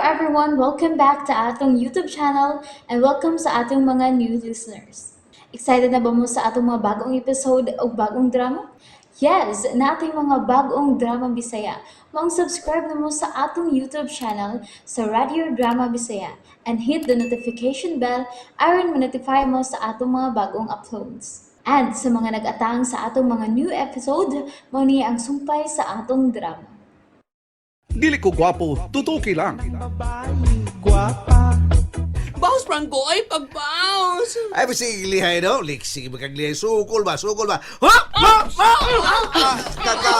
everyone! Welcome back to atong YouTube channel and welcome sa atong mga new listeners. Excited na ba mo sa atong mga bagong episode o bagong drama? Yes, nating mga bagong drama Bisaya. Maong subscribe na mo sa atong YouTube channel sa Radio Drama Bisaya and hit the notification bell aron ma-notify mo sa atong mga bagong uploads. And sa mga nag-atang sa atong mga new episode, mao ni ang sumpay sa atong drama. Dili ko gwapo, tutuki lang. Bounce, Franco! Ay, pag-bounce! Ay, sige, lihay no? Liksi, magkaglihay. Sukol ba? Sukol ba? Ha? Ha? Ha? Ah, Kaka!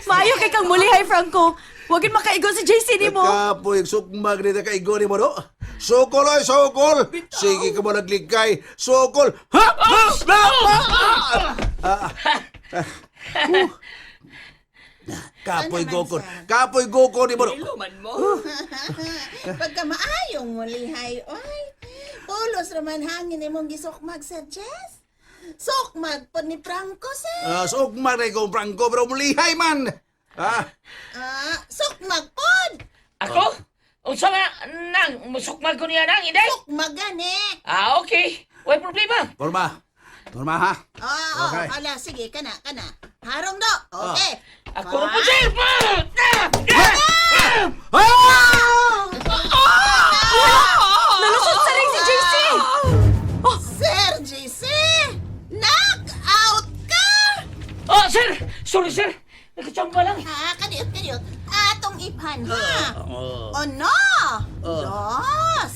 Maayo kay kang mulihay, Franco. Wagin makaigo si JC nimo. Kakapoy, sukmag nito kay Igor mo, no? Sukol, oy, sukol! Sige ka mo nagligkay. Sukol! Ha? Ha? Ha? Ha? Ah, ah. Kapoy gokon. Kapoy gokon ni mo, no? Iluman mo. Pagka maayong mulihay, oy. Pulos raman hangin imong gisukmag sa Jess. Sukmag po ni Franco, sir. Ah, sukmag na ikaw, Franco, pero mulihay man! Ah, Ah, sukmag pod. Ako? Unsa man nang musukmag ko niya nang hindi? Sukmag gani. Ah, okay. Way problema. Porma. Porma, ha? Oo, Okay. ala, sige, kana, kana. Harong do. Okay. Ako rin po, sir. Ah! Ah! Nalusot sa ring si JC. Sir JC, knock out ka! Oh, sir. Sorry, sir. Nakachamba lang. Ha, kadiyot, kadiyot. Atong iphan, ha? Uno, dos,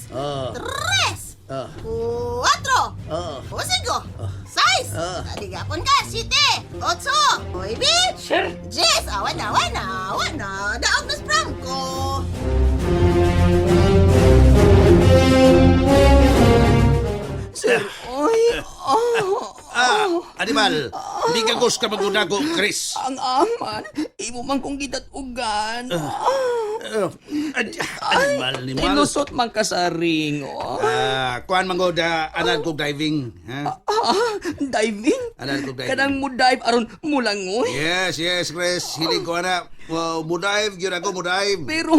tres, cuatro, o cinco, seis, adigapon ka, siete, otso, nueve, Sir, diez. Awan na, awan na, awan na. Daog na si Franco. Sir, oy! Oh, Ah, animal. Hindi ka gos ka maguna ko, Chris. ang aman! Imo man kong gitatugan. Animal, animal. Ilusot man ka sa ring. Oh. Ah, kuan man gud anad ko diving, ha? Ah, diving? Anad ko diving. Kanang mo dive aron mulangoy. Yes, yes, Chris. Hiling ko ana. Wow, mo dive gyud ako, mo dive. Pero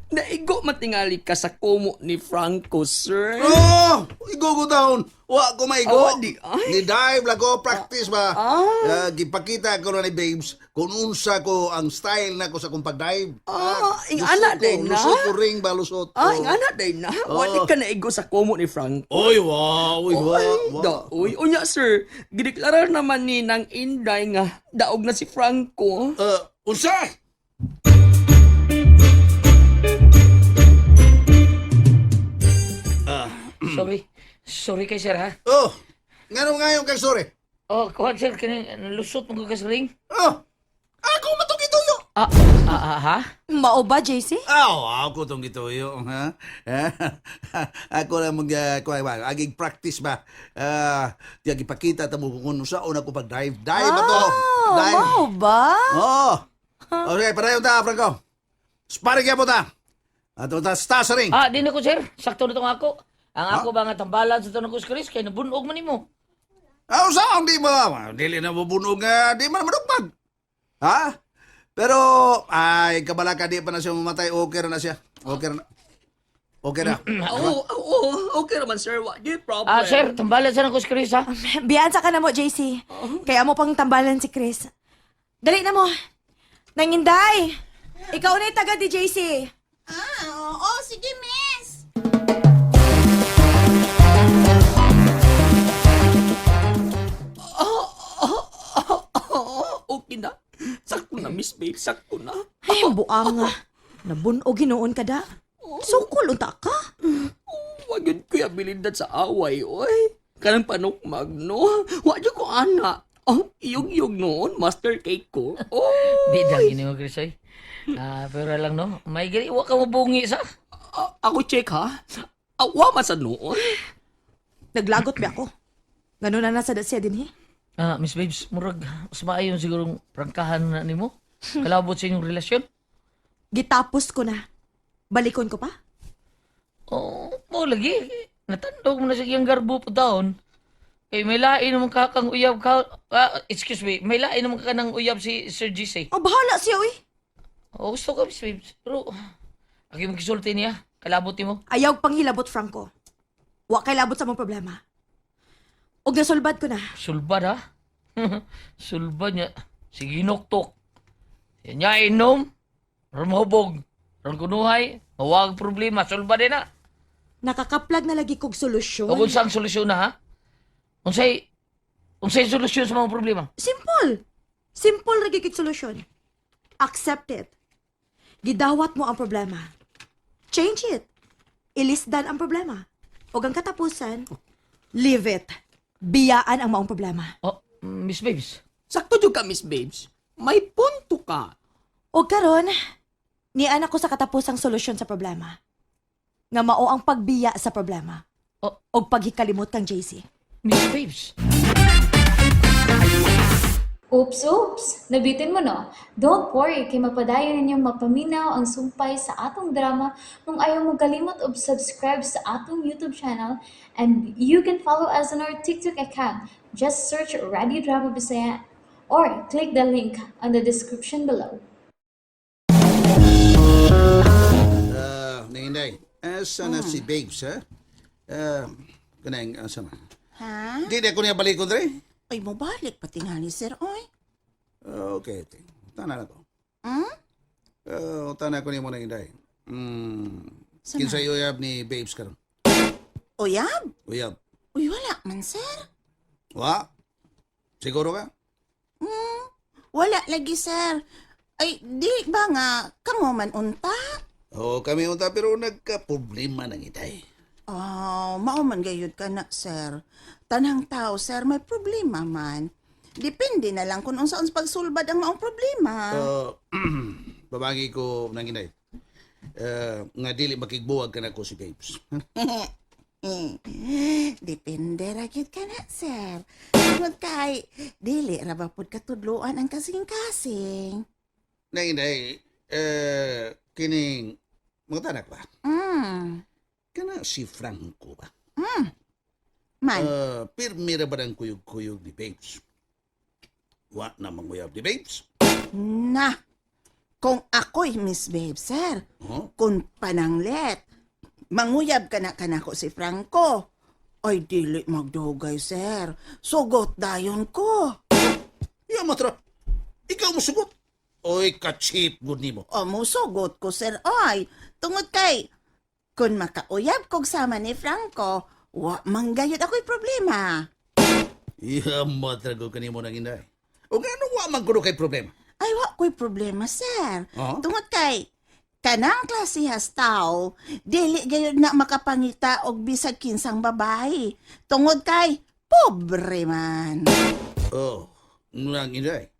naigo matingali ka sa kumo ni Franco, sir. Oh, igo ko down. Wa ko maigo. Oh, di ay. Ni dive lang ko, practice ba. Ah. Ah, gipakita ko na ni babes kung unsa ko ang style na ko sa kong pag-dive. Ah, ing lusot ana ko, day na. Lusot ko ring ba, lusot. Ah, ko. ing ana day na. Oh. Wala ka naigo sa kumo ni Franco. Oy, wow, oy, wow, Ay, wow. da, uy, unya sir, gideklarar naman ni nang Inday nga daog na si Franco. Unsa? Sorry. Sorry kay sir, ha? Oh, ngano ngayon kay sorry? Oh, kuhan sir, kini lusot mo ko ka sa ring. Oh, ako matong gituyo. Ah, ah, ah, ha? Mao ba, JC? Aw, ako tong gituyo, ha? Ako na mag kuha ba, aging practice ba. Ah, uh, gipakita ta mo kung unsa una ko pag-dive. Dive ba to? Dive. Mao ba? Oo. Okay, padayon ta, Franco. Sparring po ta. Ato ta sta sa ring. Ah, di na ko sir. Sakto na tong ako. Ang ako ba nga tambalan sa tunong Chris kay nabunog man nimo. Ah, unsa ang di mo? Dili na mabunog nga, di man madugmag. Ha? Pero ay kabala ka di pa na siya mamatay. Okay ra na siya. Okay ra na. Okay ra. Oo, oo, okay naman sir, wa di problem. Ah, sir, tambalan sa nako si Chris ha. Biyansa ka na mo, JC. Kaya mo pang tambalan si Chris. Dali na mo. Nanginday! Ikaw na yung taga di JC. Ah, oo, sige, miss. Oo, okay na. Sakto na, Miss Babe, sakto na. Ay, buang nga. Nabunog ginoon ka da. Sukol unta ka. Wag yun ko abilidad sa away, oy. Kanang panukmag, no? Wa jud ko ana. Oh, iyog-iyog noon, master cake ko. Oh, Di dagi nimo Chris oy. Ah, pero lang no, may gani wa ka mobungi sa. Ako check ha. Ah, wa man sa noon. Naglagot ba ako? Ganun na nasa siya din eh. Ah, Miss Babes, murag mas maayon sigurong prangkahan na nimo. Kalabot sa inyong relasyon. Gitapos ko na. Balikon ko pa? Oo, mo lagi. Natandog mo na sa iyang garbo po taon. Kay may lain naman ka kang uyab ka. Ah, excuse me, may lain naman ka ng uyab si Sir GC. Oh, bahala siya, uy. Oh, gusto ko, Miss Babes. Pero, Ako yung gisulti niya. Kalabot mo. Ayaw panghilabot, Franco. Wa kay labot sa mong problema. Og nasulbad ko na. Sulbad ha? Sulbad niya. Sige noktok. Yan niya inom. Rumhubog. Ron kunuhay. Mawag problema. Sulbad din na. Nakakaplag na lagi kog solusyon. Ug unsa ang solusyon na ha? Unsay unsay solusyon sa mga problema? Simple. Simple ra gyud kay solusyon. Accept it. Gidawat mo ang problema. Change it. Ilisdan ang problema. Og ang katapusan, leave it. Biyaan ang maong problema. Oh, Miss Babes. Sakto jud ka, Miss Babes. May punto ka. Og karon, nian ako sa katapusang solusyon sa problema. Nga mao ang pagbiya sa problema. Oh. Og paghikalimot kang JC. Miss Babes. Oops, oops! Nabitin mo no? Don't worry, kay mapadayon ninyong mapaminaw ang sumpay sa atong drama kung ayaw mo kalimot og subscribe sa atong YouTube channel, and you can follow us on our TikTok account. Just search Radio Drama Bisaya or click the link on the description below. Ninday, asa na si Babes, ha? Kanang, asa man? Ha? Di na ko niya balik ko dre. Ay, mobalik pati nga ni sir, oy. Okay, okay. Tana na ko. Hmm? Tana ko niya mo Ninday. Sama. Kinsa uyab ni Babes karon? Uyab? Uyab. Uy, wala man, sir. Wa? Siguro ka? Wala lagi, sir. Ay, di ba nga, kamo man unta? Oo, kami unta pero nagka-problema nang itay. Oh, mao man gayud ka na, sir. Tanang tao, sir, may problema man. Depende na lang kung unsa-unsa pagsulbad ang maong problema. Babangi ko nang inay. Nga dili makigbuwag ka na ko si Babes. Depende ra gyud ka na, sir. Tungod kay dili ra ba pud katudloan ang kasing-kasing. Nang inay, kining mga tanak ba? Kana si Franco ba? Man, Pirmi ra ba ng kuyog-kuyog ni Babes? Wa na manguyab ni Babes? Na. Kung ako'y Miss Babe, sir, Huh? kung pananglet, manguyab ka na kanako si Franco. Ay, dili magdugay, sir. Sugot dayon ko. Ya matra. Ikaw mo sugot. Oy, ka-cheap gud nimo. O, musugot ko, sir. Ay, tungod kay, kung makauyab kog sama ni Franco, wa manggayod ako'y problema. Ya matra ko kanimo nang inday. O ngano wa man kuno kay problema? Ay, wa ko'y problema, sir. Oh? Tungod kay, kanang klasehas tao, dili gayod na makapangita og bisag kinsang babae. Tungod kay, pobre man. Oh, nang inday.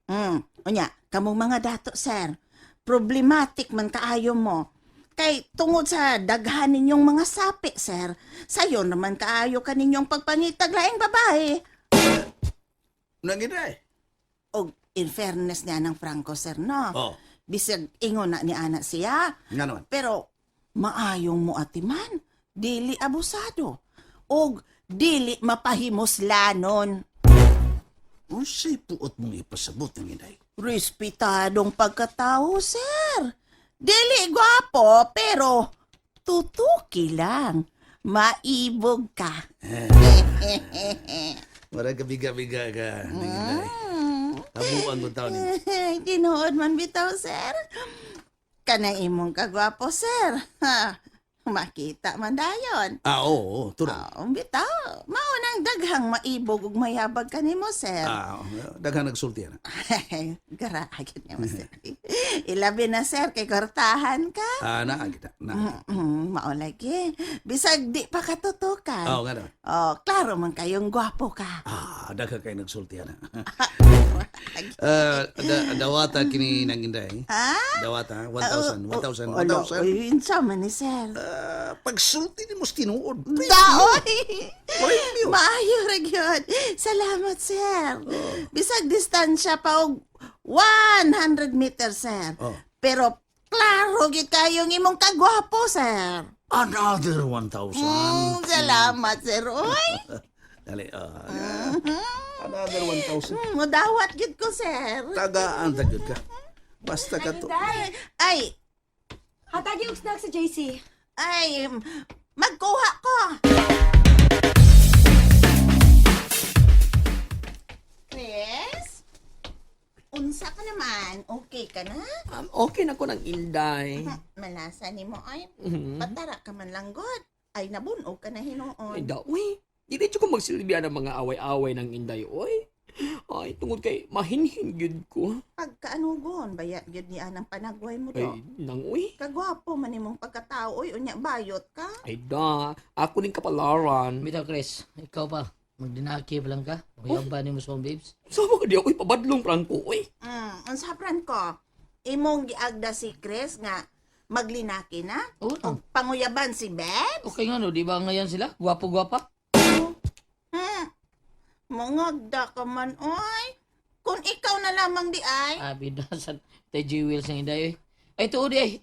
Unya, kamong mga dato, sir. Problematic man kaayo mo. Kay tungod sa daghan ninyong mga sapi, sir. Sayo naman kaayo kaninyong pagpangitag laing babae. Nang inday. Og in fairness niya ng Franco, sir, no? Oh, Bisag ingon na ni ana siya. ngano man. Pero maayong mo atiman, dili abusado. Og dili mapahimuslanon. Unsay puot mong ipasabot nang inday? Respetadong pagkatao, sir. Dili gwapo, pero tutuki lang. Maibog ka. Mara ka biga-biga ka nang inday. Habuan ko taon nimo. Tinuod man bitaw, sir. Kanang imong kagwapo, sir. Ha, makita man dayon. Ah, oo, oo, turo. Oh, bitaw. Mao nang daghang maibog ug mayabag kanimo, sir. Ah, daghan nagsulti ana. Garagit niya mo, sir. Ilabi na, sir, kay kortahan ka. Ah, naa kita. Na. Mao lagi. Bisag di pa katutukan. Oh, ngano. Oh, klaro man kayong gwapo ka. Ah, daghan kay nagsulti ana. Dawata kini nang inday. Ha? Dawata, 1,000, 1,000, Alo, 1,000. uy, unsa man ni sir? Ah, pagsulti ni mo sa tinuod. Daoy! Premium. Maayo ra gyud. Salamat, sir. Bisag distansya pa og 100 meters, sir. Oh. Pero klaro gyud kayong imong kagwapo, sir. Another 1,000. Salamat, sir. Uy, Dali, another 1,000. mudawat gyud ko, sir. Tagaan ta gyud ka. Basta ka to. Ay, Hatagi og snack sa JC. Ay, magkuha ko. Chris? Unsa ka naman? Okay ka na? Okay na ko ng Inday. Malasa ni mo ay. Patara ka man lang god. Ay, nabunog ka na hinuon. Ay, da, uy. Diretso ko magsilbihan ng mga away-away ng Inday, oy. Ay, tungod kay mahinhin gyud ko. Pagkaanugon, bayat gyud ni anang panagway mo do. Ay, nang uy. Kagwapo man imong pagkatao, oy, unya bayot ka. Ay da, ako ning kapalaran. Bitaw, Chris, ikaw pa. Magdinaki pa lang ka. Uyab ba nimo sa mong babes? Sama ka di ako'y pabadlong prangko, oy. Unsa pran ko? Imong giagda si Chris nga maglinaki na? Oo. Og panguyaban si Beb? Okay nga no, di ba ngayon sila? Gwapo-gwapa? Mangagda ka man, oy. Kung ikaw na lamang di ay. Ah, bidasan. Tay G. Wills ang inday. Eh. Ay, tuod eh.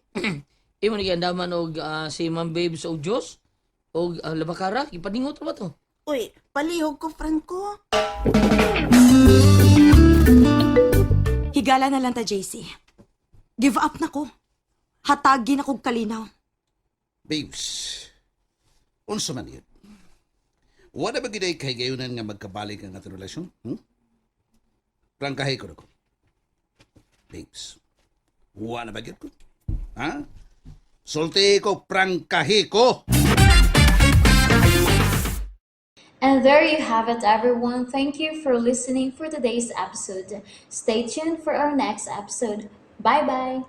Imo ni giandaman og si Ma'am Babes og Diyos og Labakara, ipaningot ra ba to? Uy, palihog ko, Franco. Higala na lang ta, JC. Give up na ko. Hatagi na kog kalinaw. Babes, unsa man yun? Wala ba giday kay gayunan nga magkabalik ang atong relasyon? Prangkahay ko na ko. Babes, wala ba gyud ko? Ha? Sulti ko, prangkahi ko! And there you have it, everyone. Thank you for listening for today's episode. Stay tuned for our next episode. Bye bye.